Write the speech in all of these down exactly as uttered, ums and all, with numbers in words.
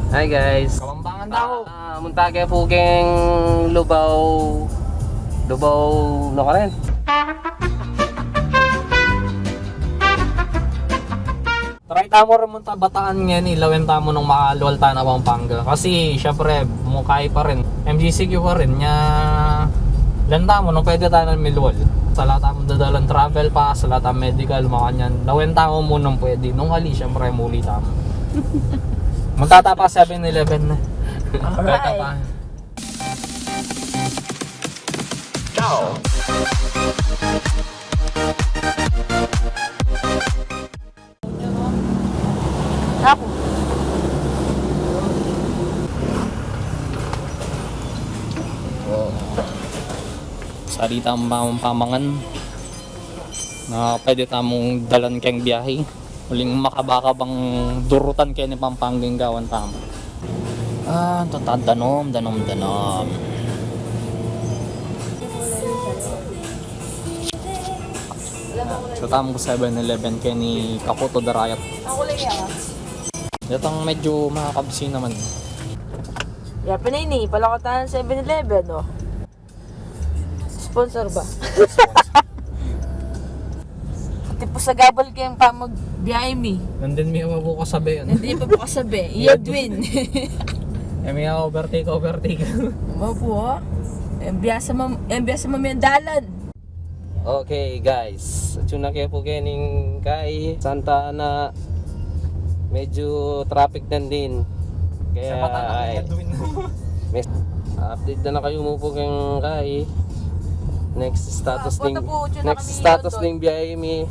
Hi guys. Kapampangan tau. Ah, munta ke pu keng Lubao. Lubao, no ka rin? Try tamu rin munta Bataan ngeni, lawen tamu nung makalual tana Pampanga. Kasi, syempre, mukay pa rin. M G C Q pa rin. Nya, lawen tamu nung pwede tana milual. Ala tamu dadalan travel pass, ala tamu medical, makanyan. Lawen tamu mu nung pwede. Nung ali, syempre, muli tamu. Magtatapa seven eleven na. Alright. Magtatapa. Ciao. Ako. Oh. Sarita ang pam-, pamangan na pwede tamung dalan keng biyahe. Uling makabaka bang durutan keni Pampanga ing gawan tamu. Ah, ito ta, danom, danom, danom. Sa tamu ku seven eleven keni Kakuto Darayat. Ako lang yan. Datang medyo makakabsi naman. Ya, pinay ni, palakatan ng seven eleven, oh. Sponsor ba? Tipos sa gabal keng pamagbiyahe mi. Nandin mi pa pu kasabi yan. Nandin pa pu kasabi. Iya, Edwin. Emi overtake, overtake. Opo, oh. Yang biasa mam-, yang biasa mamiandalan. Okay, guys. Atsu na ke pu kening kai Santa Ana. Medyo traffic nandin. Kaya, ay, update da na kayu mu pu keng kai. Next status ning, next status ning biyahe mi.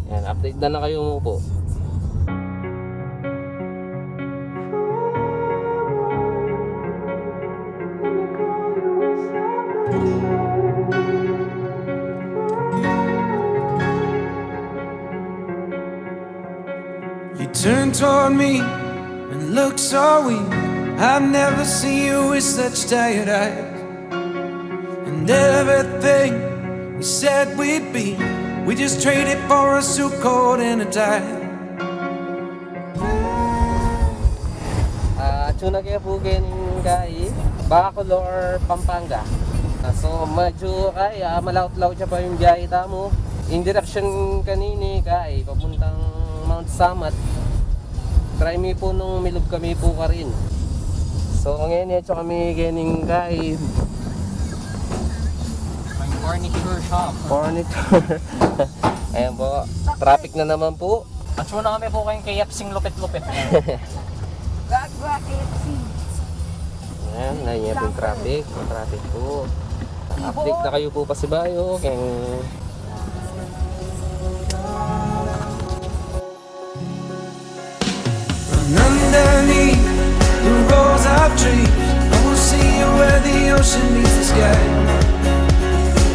Yan, update da na kayu mu pu. You turned toward me and looked so weak. I've never seen you with such tired eyes. And everything we said we'd be, we just traded for a suit coat and a tie. Ah, atsu na ke pu kening kai Bacolor, Pampanga. Ah, so, medyo kai, ah, malaut-laut ya pa ing biyahe tamu. Ing direction kanini kai papuntang Mount Samat. Try mi pu nung milub kami pu karin. So, ngeni, atsu kami kening kai furniture shop. Furniture. Ayan pu. Traffic na naman pu. Atsu na kami pu keng K F C-ng lupit-lupit. Gagwa, K F C. Ayan, na niya pu ing traffic. Ing traffic pu. Update na kayu pu pasibayu keng From underneath the rows of trees, I will see you where the ocean meets the sky.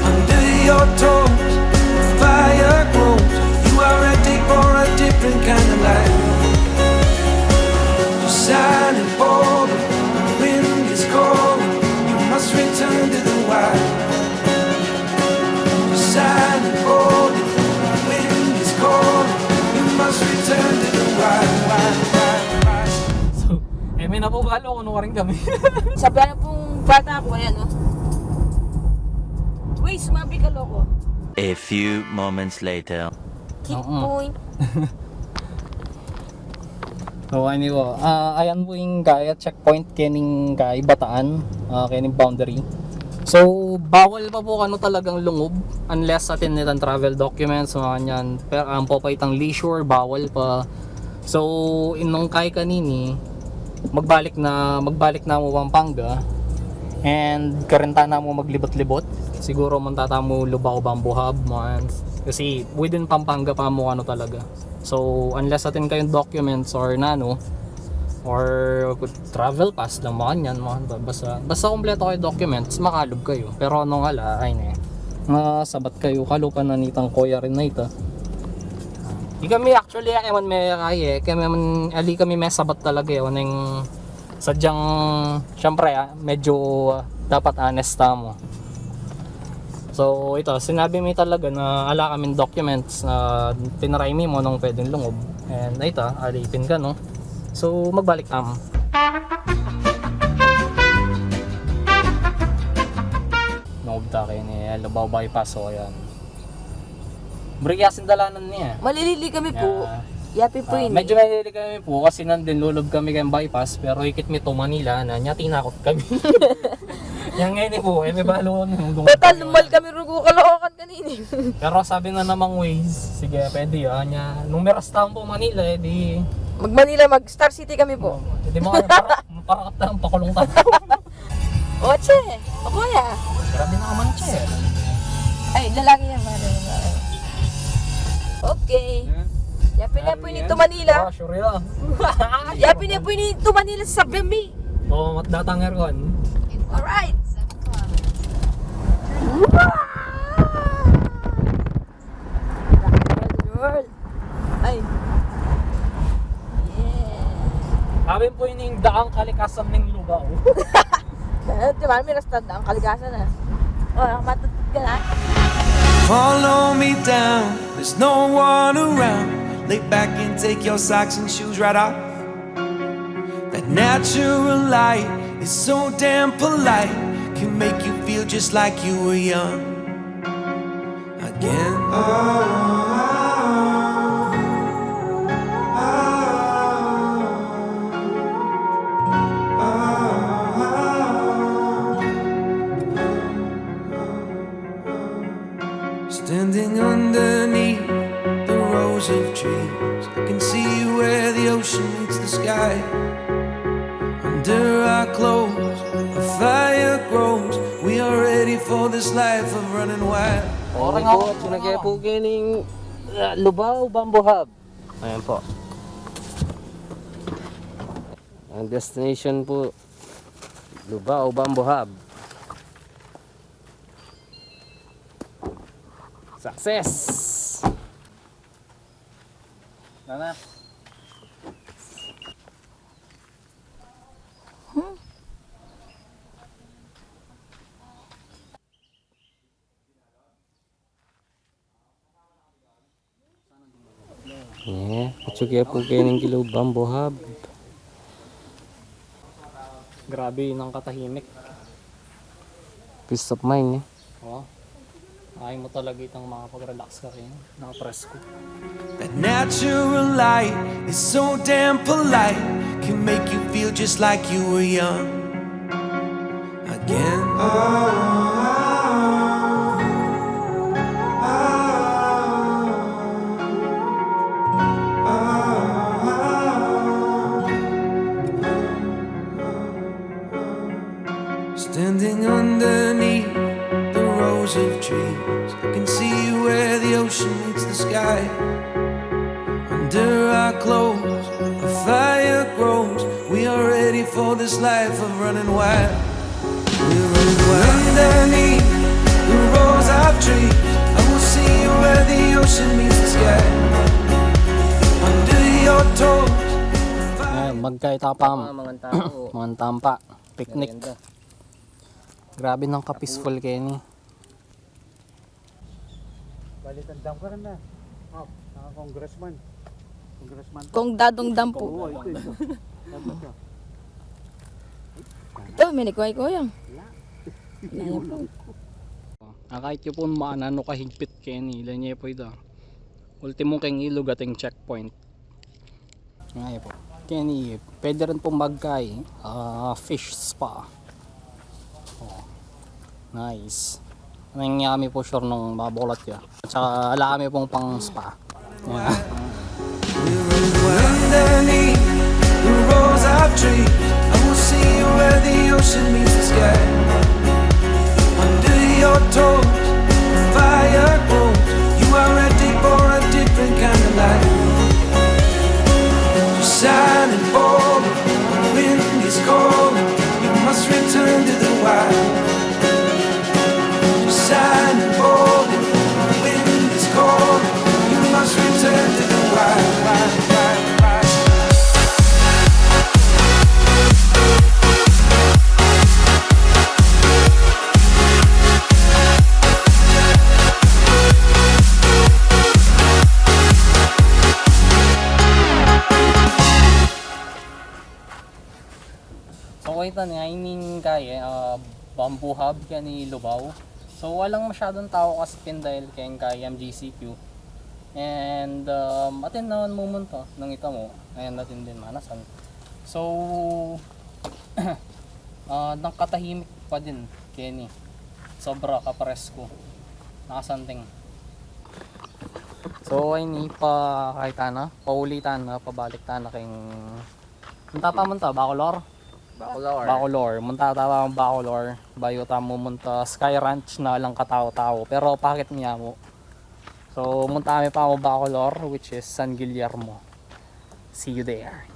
Under your toes, the fire glows. You are ready for a different kind of life. You're shining forward, the wind is cold. You must return to the wild. You're shining forward, the wind is cold. You must return to the wild. So, eh, may napupulo ko nung karin kami. Sabi na pung bata ko, ayan, oh. Uy, sumabi ka, loko. A few moments later. Keep going. So, anyway, ah, ayan pu ing kai checkpoint kening kai Bataan, ah, kening boundary. So, bawal pa pu kanu talagang lungub unless atin nitan travel documents, mga kanyan. Pero ang po pa itang leisure, bawal pa. So, inung kai kanini, magbalik na, magbalik na mu Pampanga. And karin tana mu maglibot-libot. Siguro munta tamu Lubao Bamboo Hub, mga kanyan. Kasi within Pampanga pa mu kanu talaga. So, unless atin kayung documents or nanu, or travel pass lang, mga kanyan, mga, basta, basta kompleto kayu documents, makalub kayu. Pero nung ala, ay ne, masabat kayu, kalupa na nitang koya rin na ita. Di kami actually, eh, ewan me kaya, eh, kami man, ali kami mesabat talaga, eh, waneng Sadyang, siyempre, ah, medyo, ah, dapat honest tamu. So, ita, sinabi mi talaga na ala kaming documents, na tinry mi mu nung pwedeng lungub. And, ita, alipin ka, no? So, magbalik tamu. Taki ni Lubao Bypass, o, yan. Buri ya sing dalanan niya. Malilili kami po. Ya. Yapin po Ah, ini. Medyo malilili kami po kasi nandun lulub kami kayang bypass, pero ikit mi to Manila na, nya tinakot kami. Yan ngayon po, eh, may balo kami. Total, lumal kami rugu Caloocan kanini. Pero sabi na namang Waze, sige, pwede yan. Nya, nung mirastahan po Manila, eh, di Mag Manila, mag Star City kami po. Hindi mo kaya para, para ka tayong pakulong tayo. O, che. O, kuya. Grabe na naman, che. Ay, lalaki yan, pare. Okay. Yapin na po ini to Manila. Oh, sure lang. Yapin na po ini to Manila sa B M B. Oo, matdatang aircon. Alright. Rock and roll. Ay. Yeah. Sabi po ini ing daang kalikasan ning Lubao. Eh, di ba, may rasta daang kalikasan, ah. O, matutut ka na. Follow me down, there's no one around. Lay back and take your socks and shoes right off. That natural light is so damn polite, can make you feel just like you were young again. Standing underneath the rows of trees, I can see where the ocean meets the sky. Under our clothes, a fire grows. We are ready for this life of running wild. Orang po, ako, at sunagay po kini ing, ah, Lubao Bamboo Hub. Ayan po. Ang destination po, Lubao Bamboo Hub. Success! Tara na. Eh, atsu ke po keni king Lubao Bamboo Hub. Grabe, nang katahimik. Peace of mind, eh. O. Ay mo talaga itang makapag-relax ka rin. Nakapresko. That natural light is so damn polite, can make you feel just like you were young again. Standing underneath the rows of trees, I can see where the ocean meets the sky. Under our clothes, a fire grows. We are ready for this life of running wild. We're running wild. Underneath the rows of trees, I will see you where the ocean meets the sky. Under your toes, the fire Ay, magkaita pa. Mga tampa. Picnic. Merienda. Grabe nang ka-peaceful keni. Bali, tandam ka rin na. O, naka-congressman. Congressman. Kong Dadong Dam po. Oo, ito, ito. Dam ito. Ito, may nikuha-kuha yan. Wala. Wala yan po. Ah, kahit yu pun maana no kahigpit keni, ila ne po ita. Ultimo keng ilug ating checkpoint. Ayan po. Keni, pwede rin pong magkai, ah, fish spa. O. Nice. Nang yami po sure nung mabulat ya. At saka ala kami pong pang spa. Ayan. Underneath the rows of trees, I will see you where the ocean meets the sky. Under your toes, the fire grows. You are ready for a different kind of life. You're shining forward, the wind is cold. You must return to the wild. You're shining forward, the wind is cold. You must return to the wild. So, kaytan ne, ining kaya, ah, Bamboo Hub keni Lubao. So, walang masyadong tao kasi pin dahil keng kay M G C Q. And, um, atin naman mumunta nung ita mu. Ayan, atin din manasan. So, ah, nang katahimik pa din, keni. Sobra kapresko. Nakasanting. So, ay ni pa kahit na, pauli ta na, pabalik ta na keng, munta ta, munta, Bacolor? Bacolor. Bacolor. Munta ta pa Bacolor. Bayu ta mumunta Sky Ranch na lang katao-tao. Pero pakit niya mu. So, munta kami pa mu Bacolor, which is San Guillermo. See you there.